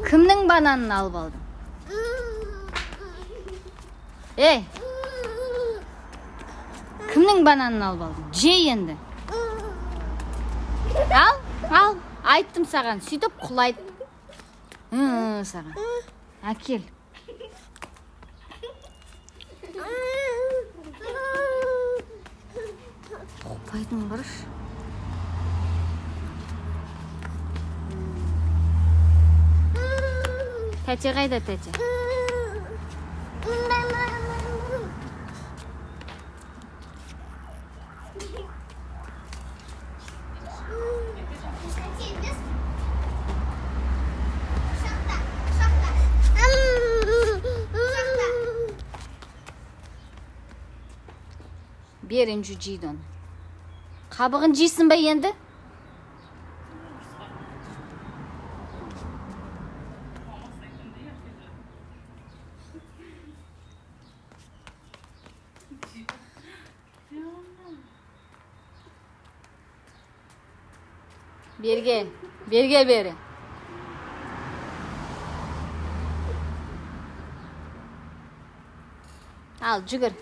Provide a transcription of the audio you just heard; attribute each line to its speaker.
Speaker 1: Кімнің бананын алып алдың? Ей, кімнің бананын алып алдың? Же енді. Ал, ал, айттым саған, сөйтіп құлайды. Саған. Әкел. Ұқпайтын қарашы. Тәте қайда, тәте? Бер, Інжу жейді оны. Қабығын жейсің ба енді? Берге, берге бері. Ал, жүгір.